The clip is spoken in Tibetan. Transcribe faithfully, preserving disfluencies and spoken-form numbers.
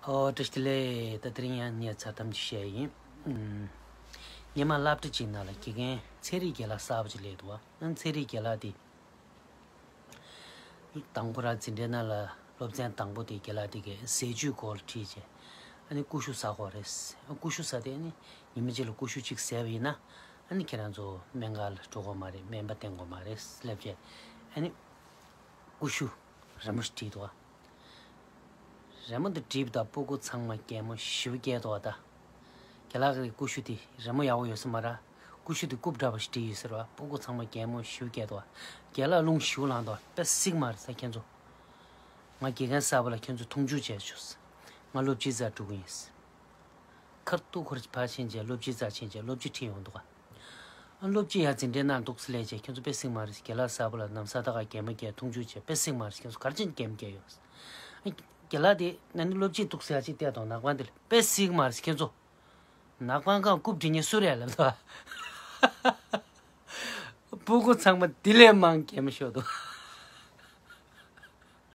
ཨོ། བཀྲ་ཤིས་བདེ་ལེགས། ད་དེ་རིང་ཡང་ངས་མཚར་གཏམ་ཅིག་བཤད་ཡིན། ཨུམ། སྔོན་མ་སློབ་གྲྭ་གཅིག་ནང་ལ་དགེ་རྒན་ཚན་རིག་རྒན་ལགས་གསར་པ་ཅིག་སླེབས་འདུག་བ། ཨ་ནི་ཚན་རིག་རྒན་ལགས་དེ་དང་པོ་རང་འཛིན་གྲྭའི་ནང་ལ་སློབ་ཚན་དང་པོ་དེ་རྒན་ལགས་དེ་གས་ཟས་བཅུད་སྐོར་ལ་ཁྲིད་བྱས། ཨ་ནི་ཀུ་ཤུ་ཟ་དགོས་རེད། ཨ་ཀུ་ཤུ་ཟ་དེ་ཨ་ནི་ཉི་མ་གཅིག་ལ་ཀུ་ཤུ་གཅིག་ཟས་པ་ཡིན་ན། ཨ་ནི་ཁྱེད་རང་ཚོ་སྨན་ཁང་ལ་འགྲོ་དགོས་མ་རེད། སྨན་པ་བསྟེན་དགོས་མ་རེད་ལབ་བྱས། ཨ་ནི་ཀུ་ཤུ་རི་མོ་ཞིག་བྲིས་འདུག་བ། རི་མོ་འདི་བྲིས་པ་དང་སྤུ་གུ་ཚང་མ་གད་མོ་ཞེ་པོ་སྐྱེས་འདུག་བ། ད་རྒན་ལགས་ཀྱི་ཀུ་ཤུ་དེ་རི་མོ་ཡག་པོ་ཡོད་ས་མ་རེད། ཀུ་ཤུ་དེ་རྐུབ་འདྲ་པོ་ཞིག་བྲིས་ཡོད་ཟེར་བ། སྤུ་གུ་ཚང་མ་གད་མོ་ཞེ་པོ་སྐྱེས་འདུག་བ། རྒན་ལགས་རླུང་ཞེ་པོ་ལངས་འདུག་བ། དཔེ་སྲིད་མ་རེད་ས་ཁྱེད་ཚོ། ང་དགེ་རྒན་གསར་པ་ལ་ཁྱེད་ཚོ་མཐོང་ཆུང་བྱས་ཆོག་ང་སློབ་སྤྱིའི་རྩར་འགྲོ་གི་ཡིན། ཁ་ཐུག་ཁོ་ར་ཕར་ཕྱིན་བྱས་སློབ་སྤྱིའི་རྩར་ཕྱིན་བྱས་སློབ་སྤྱི་ཁྲིད་ཡོང་འདུག་ག་ཨ་སློབ་སྤྱི་ཡར་འཛིན་གྲྭའི་ནང་འདུག་སེ་སླེབས་བྱས་ཁྱེད་ཚོ་དཔེ་སྲིད་མ་རེད། རྒན་ལགས་གསར་པ་ལ་ནམ་ས་ད་ག་གད་མོ་བགད་མཐོང་ཆུང་བྱས་དཔེ་སྲིད་མ་རེད། ཁྱེད་ཚོ་ག་རེ་བྱས་ནས་གད་མོ་བགད་ཡོད། ཨ་རྒན་ལགས་དེ་ན་ནི་སློབ་སྤྱི་འདུག་སེ་ཡར་ཅིག་བལྟས་དང་ནག་པང་དེ་ལ་དཔེ་སྲིད་མ་རེད། ཁྱེད་ཚོ་ནག་པང་གང་རྐུབ་འབྲི་ཉེ་སུ་རེད་ལབ་འདུག་ག་སྤུ་གུ་ཚང་མ་དེ་ལས་མང་གད་མོ་ཤོར་འདུག